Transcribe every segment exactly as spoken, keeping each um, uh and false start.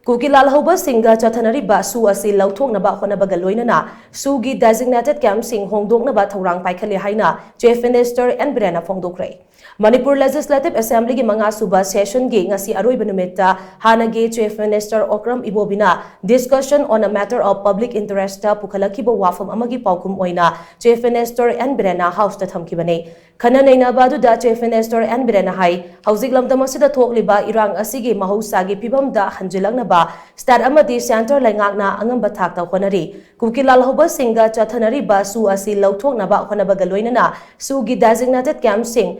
ꯀꯨꯀꯤ ꯂꯥꯜꯍꯧꯕꯁꯤꯡꯒ ꯆꯠꯊꯅꯔꯤꯕ ꯁꯨ ꯑꯁꯤ ꯂꯧꯊꯣꯛꯅꯕ ꯍꯣꯠꯅꯕꯒ ꯂꯣꯏꯅꯅ ꯁꯨꯒꯤ designated campꯁꯤꯡ ꯍꯣꯡꯗꯣꯛꯅꯕ ꯊꯧꯔꯥꯡ ꯄꯥꯏꯈꯠꯂꯤ ꯍꯥꯏꯅ Chief Minister ꯑꯦꯟ ꯕꯤꯔꯦꯟꯅ ꯐꯣꯡꯗꯣꯛꯈ꯭ꯔꯦ꯫ ꯃꯅꯤꯄꯨꯔ Legislative Assemblyꯒꯤ ꯃꯉꯥ ꯁꯨꯕ sessionꯒꯤ ꯉꯁꯤ ꯑꯔꯣꯏꯕ ꯅꯨꯃꯤꯠꯇ ꯍꯥꯟꯅꯒꯤ Chief Minister Okram ꯏꯕꯣꯕꯤꯅ discussion on a matter of public interestꯇ ꯄꯨꯈꯠꯂꯛꯈꯤꯕ ꯋꯥꯐꯝ ꯑꯃꯒꯤ ꯄꯥꯎꯈꯨꯝ ꯑꯣꯏꯅ Chief Minister ꯑꯦꯟ ꯕꯤꯔꯦꯟꯅ Houseꯇ ꯊꯝꯈꯤꯕꯅꯤ꯫ ꯈꯟꯅ ꯅꯩꯅꯕ ꯑꯗꯨꯗ Chief Minister ꯑꯦꯟ ꯕꯤꯔꯦꯟꯅ ꯍꯥꯏ, ꯍꯧꯖꯤꯛ ꯂꯝꯗꯝ ꯑꯁꯤꯗ ꯊꯣꯛꯂꯤꯕ ꯏꯔꯥꯡ ꯑꯁꯤꯒꯤ ꯃꯍꯧꯁꯥꯒꯤ ꯐꯤꯕꯝꯗ ꯍꯟꯖꯤꯜꯂꯛꯅꯕ state ꯑꯃꯗꯤ centre ꯂꯩꯉꯥꯛꯅ ꯑꯉꯝꯕ ꯊꯥꯛꯇ ꯍꯣꯠꯅꯔꯤ꯫ ꯀꯨꯀꯤ ꯂꯥꯜꯍꯧꯕꯁꯤꯡꯒ ꯆꯠꯊꯅꯔꯤꯕ ꯁꯨ ꯑꯁꯤ ꯂꯧꯊꯣꯛꯅꯕ ꯍꯣꯠꯅꯕꯒ ꯂꯣꯏꯅꯅ ꯁꯨꯒꯤ designated campꯁꯤꯡ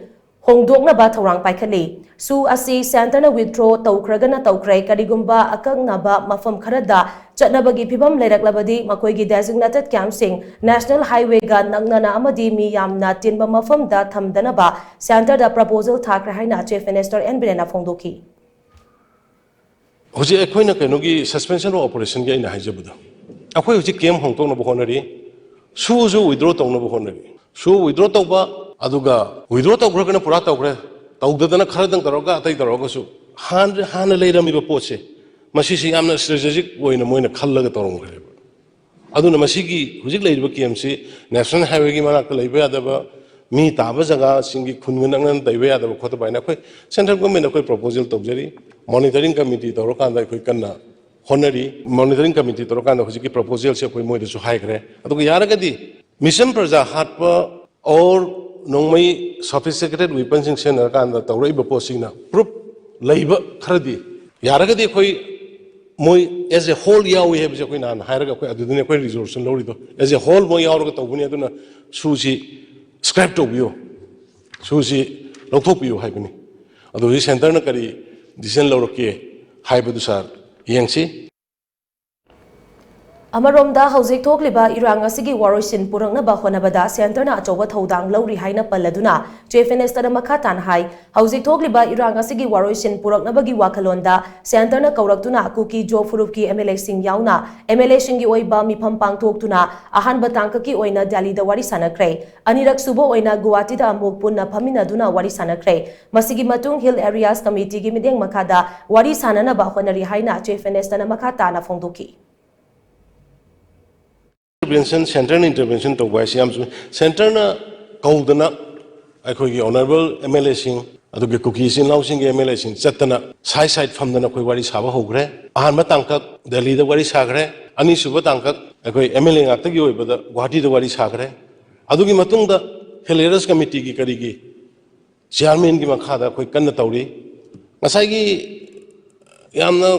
ꯍꯣꯡꯗꯣꯛꯅꯕ ꯊꯧꯔꯥꯡ ꯄꯥꯏꯈꯠꯂꯤ꯫ ꯁꯨ ꯑꯁꯤ centreꯅ withdraw ꯇꯧꯈ꯭ꯔꯒꯅ ꯇꯧꯈ꯭ꯔꯦ, ꯀꯔꯤꯒꯨꯝꯕ ꯑꯀꯛꯅꯕ ꯃꯐꯝ ꯈꯔꯗ ꯆꯠꯅꯕꯒꯤ ꯐꯤꯕꯝ ꯂꯩꯔꯛꯂꯕꯗꯤ ꯃꯈꯣꯏꯒꯤ designated campꯁꯤꯡ National Highwayꯒ ꯅꯛꯅꯅ ꯑꯃꯗꯤ ꯃꯤ ꯌꯥꯝꯅ ꯇꯤꯟꯕ ꯃꯐꯝꯗ ꯊꯝꯗꯅꯕ centreꯗ proposal ꯊꯥꯈ꯭ꯔꯦ ꯍꯥꯏꯅ Chief Minister ꯑꯦꯟ ꯕꯤꯔꯦꯟꯅ ꯐꯣꯡꯗꯣꯛꯈꯤ꯫ ꯍꯧꯖꯤꯛ ꯑꯩꯈꯣꯏꯅ ꯀꯩꯅꯣꯒꯤ suspension of operationꯒꯤ ꯑꯩꯅ ꯍꯥꯏꯖꯕꯗꯣ, ꯑꯩꯈꯣꯏ ꯍꯧꯖꯤꯛ camp ꯍꯣꯡꯗꯣꯛꯅꯕ ꯍꯣꯠꯅꯔꯤ, ꯁꯨꯁꯨ withdraw ꯇꯧꯅꯕ ꯍꯣꯠꯅꯔꯤ꯫ ꯁꯨ withdraw ꯇꯧꯕ, ꯑꯗꯨꯒ withdraw ꯇꯧꯈ꯭ꯔꯒꯅ ꯄꯨꯔꯥ ꯇꯧꯈ꯭ꯔꯦ, ꯇꯧꯗꯗꯅ ꯈꯔꯗꯪ ꯇꯧꯔꯒ ꯑꯇꯩ ꯇꯧꯔꯒꯁꯨ ꯍꯥꯟꯅ ꯍꯥꯟꯅ ꯂꯩꯔꯝꯃꯤꯕ ꯄꯣꯠꯁꯦ, ꯃꯁꯤꯁꯤ ꯌꯥꯝꯅ strategic ꯑꯣꯏꯅ ꯃꯣꯏꯅ ꯈꯜꯂꯒ ꯇꯧꯔꯝꯈ꯭ꯔꯦꯕ꯫ ꯑꯗꯨꯅ ꯃꯁꯤꯒꯤ ꯍꯧꯖꯤꯛ ꯂꯩꯔꯤꯕ campꯁꯤ National Highwayꯒꯤ ꯃꯅꯥꯛꯇ ꯂꯩꯕ ꯌꯥꯗꯕ, ꯃꯤ ꯇꯥꯕ ꯖꯒꯥꯁꯤꯡꯒꯤ ꯈꯨꯟꯒ ꯅꯛꯅꯅ ꯂꯩꯕ ꯌꯥꯗꯕ ꯈꯣꯠꯇꯕ ꯍꯥꯏꯅ ꯑꯩꯈꯣꯏ central government ꯑꯩꯈꯣꯏ proposal ꯇꯧꯖꯔꯤ꯫ Monitoring committee ꯇꯧꯔꯀꯥꯟꯗ ꯑꯩꯈꯣꯏ ꯀꯟꯅ ꯍꯣꯠꯅꯔꯤ꯫ Monitoring committee ꯇꯧꯔꯀꯥꯟꯗ ꯍꯧꯖꯤꯛꯀꯤ proposalꯁꯦ ꯑꯩꯈꯣꯏ ꯃꯣꯏꯗꯁꯨ ꯍꯥꯏꯈ꯭ꯔꯦ꯫ ꯑꯗꯨꯒ ꯌꯥꯔꯒꯗꯤ ꯃꯤꯁꯝ ꯄ꯭ꯔꯖꯥ ꯍꯥꯠꯄ or ꯅꯣꯡꯃꯩ sophisticated weaponsꯁꯤꯡ ꯁꯤꯖꯤꯟꯅꯔꯀꯥꯟꯗ ꯇꯧꯔꯛꯏꯕ ꯄꯣꯠꯁꯤꯡꯅ proof ꯂꯩꯕ ꯈꯔꯗꯤ ꯌꯥꯔꯒꯗꯤ ꯑꯩꯈꯣꯏ ꯃꯣꯏ as a whole ꯌꯥꯎꯏ ꯍꯥꯏꯕꯁꯦ ꯑꯩꯈꯣꯏ ꯅꯍꯥꯟ ꯍꯥꯏꯔꯒ ꯑꯩꯈꯣꯏ ꯑꯗꯨꯗꯅꯤ ꯑꯩꯈꯣꯏ resolution ꯂꯧꯔꯤꯗꯣ꯫ As a whole ꯃꯣꯏ ꯌꯥꯎꯔꯒ ꯇꯧꯕꯅꯤ, ꯑꯗꯨꯅ ꯁꯨꯁꯤ scrap ꯇꯧꯕꯤꯌꯨ, ꯁꯨꯁꯤ ꯂꯧꯊꯣꯛꯄꯤꯌꯨ ꯍꯥꯏꯕꯅꯤ꯫ ꯑꯗꯨ ꯍꯧꯖꯤꯛ centreꯅ ꯀꯔꯤ decision ꯂꯧꯔꯛꯀꯦ ꯍꯥꯏꯕꯗꯨ sir ꯌꯦꯡꯁꯤ꯫ ꯑꯃꯔꯣꯝꯗ, ꯍꯧꯖꯤꯛ ꯊꯣꯛꯂꯤꯕ ꯏꯔꯥꯡ ꯑꯁꯤꯒꯤ ꯋꯥꯔꯣꯏꯁꯤꯟ ꯄꯨꯔꯛꯅꯕ ꯍꯣꯠꯅꯕꯗ ꯁꯦꯟꯇꯔꯅ ꯑꯆꯧꯕ ꯊꯧꯗꯥꯡ ꯂꯧꯔꯤ ꯍꯥꯏꯅ ꯄꯜꯂꯗꯨꯅ, ꯆꯤꯐ ꯃꯤꯅꯤꯁꯇꯔꯅ ꯃꯈꯥ ꯇꯥꯅ ꯍꯥꯏ, ꯍꯧꯖꯤꯛ ꯊꯣꯛꯂꯤꯕ ꯏꯔꯥꯡ ꯑꯁꯤꯒꯤ ꯋꯥꯔꯣꯏꯁꯤꯟ ꯄꯨꯔꯛꯅꯕꯒꯤ ꯋꯥꯈꯜꯂꯣꯟꯗ ꯁꯦꯟꯇꯔꯅ ꯀꯧꯔꯛꯇꯨꯅ ꯀꯨꯀꯤ ꯖꯣ ꯐꯨꯔꯨꯞꯀꯤ ꯑꯦꯝ ꯑꯦꯜ ꯑꯦꯁꯤꯡ ꯌꯥꯎꯅ ꯑꯦꯝ ꯑꯦꯜ ꯑꯦꯁꯤꯡꯒꯤ ꯑꯣꯏꯕ ꯃꯤꯐꯝ ꯄꯥꯡꯊꯣꯛꯇꯨꯅ ꯑꯍꯥꯟꯕ ꯇꯥꯡꯀꯛꯀꯤ ꯑꯣꯏꯅ ꯗꯦꯜꯂꯤꯗ ꯋꯥꯔꯤ ꯁꯥꯟꯅꯈ꯭ꯔꯦ꯫ ꯑꯅꯤꯔꯛ ꯁꯨꯕ ꯑꯣꯏꯅ ꯒꯨꯋꯥꯍꯥꯇꯤꯗ ꯑꯃꯨꯛ ꯄꯨꯟꯅ ꯐꯝꯃꯤꯟꯅꯗꯨꯅ ꯋꯥꯔꯤ ꯁꯥꯟꯅꯈ꯭ꯔꯦ꯫ ꯃꯁꯤꯒꯤ ꯃꯇꯨꯡ ꯍꯤꯜ ꯑꯦꯔꯤꯌꯥꯁ ꯀꯃꯤꯇꯤꯒꯤ ꯃꯤꯠꯌꯦꯡ ꯃꯈꯥꯗ ꯋꯥꯔꯤ ꯁꯥꯟꯅꯅꯕ ꯍꯣꯠꯅꯔꯤ ꯍꯥꯏꯅ ꯆꯤꯐ ꯃꯤꯅꯤꯁꯇꯔꯅ ꯃꯈꯥ ꯇꯥꯅ ꯐꯣꯡꯗꯣꯛꯈꯤ꯫ ꯏꯟꯇꯔꯚꯦꯟꯁꯟ, ꯁꯦꯟꯇꯔꯅ ꯏꯟꯇꯔꯚꯦꯟꯁꯟ ꯇꯧꯕ ꯍꯥꯏꯁꯤ ꯌꯥꯝ ꯆꯨꯝꯃꯤ꯫ ꯁꯦꯟꯇꯔꯅ ꯀꯧꯗꯅ ꯑꯩꯈꯣꯏꯒꯤ ꯑꯣꯅꯔꯦꯕꯜ ꯑꯦꯝ ꯑꯦꯜ ꯑꯦꯁꯤꯡ, ꯑꯗꯨꯒ ꯀꯨꯀꯤ ꯏꯆꯤꯟ ꯏꯅꯥꯎꯁꯤꯡꯒꯤ ꯑꯦꯝ ꯑꯦꯜ ꯑꯦꯁꯤꯡ ꯆꯠꯇꯅ ꯁꯥꯏꯠ ꯁꯥꯏꯠ ꯐꯝꯗꯅ ꯑꯩꯈꯣꯏ ꯋꯥꯔꯤ ꯁꯥꯕ ꯍꯧꯈ꯭ꯔꯦ꯫ ꯑꯍꯥꯟꯕ ꯇꯥꯡꯀꯛ ꯗꯦꯜꯂꯤꯗ ꯋꯥꯔꯤ ꯁꯥꯈ꯭ꯔꯦ꯫ ꯑꯅꯤꯁꯨꯕ ꯇꯥꯡꯀꯛ ꯑꯩꯈꯣꯏ ꯑꯦꯝ ꯑꯦꯜ ꯑꯦ ꯉꯥꯛꯇꯒꯤ ꯑꯣꯏꯕꯗ ꯒꯨꯋꯥꯍꯥꯇꯤꯗ ꯋꯥꯔꯤ ꯁꯥꯈ꯭ꯔꯦ꯫ ꯑꯗꯨꯒꯤ ꯃꯇꯨꯡꯗ ꯍꯤꯜ ꯑꯦꯔꯤꯌꯥꯁ ꯀꯃꯤꯇꯤꯒꯤ ꯀꯔꯤꯒꯤ ꯆꯤꯌꯥꯔꯃꯦꯟꯒꯤ ꯃꯈꯥꯗ ꯑꯩꯈꯣꯏ ꯀꯟꯅ ꯇꯧꯔꯤ꯫ ꯉꯁꯥꯏꯒꯤ ꯌꯥꯝꯅ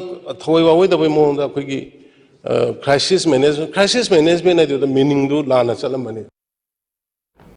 ꯊꯋꯥꯏ ꯋꯥꯋꯣꯏꯗꯕꯩ ꯃꯑꯣꯡꯗ ꯑꯩꯈꯣꯏꯒꯤ ꯀ꯭ꯔꯥꯏꯁꯤꯁ ꯃꯦꯅꯦꯖ, ꯀ꯭ꯔꯥꯏꯁꯤꯁ ꯃꯦꯅꯦꯖꯃꯦꯟ ꯍꯥꯏꯗꯨꯗ ꯃꯤꯅꯤꯡꯗꯨ ꯂꯥꯟꯅ ꯆꯠꯂꯝꯕꯅꯤ꯫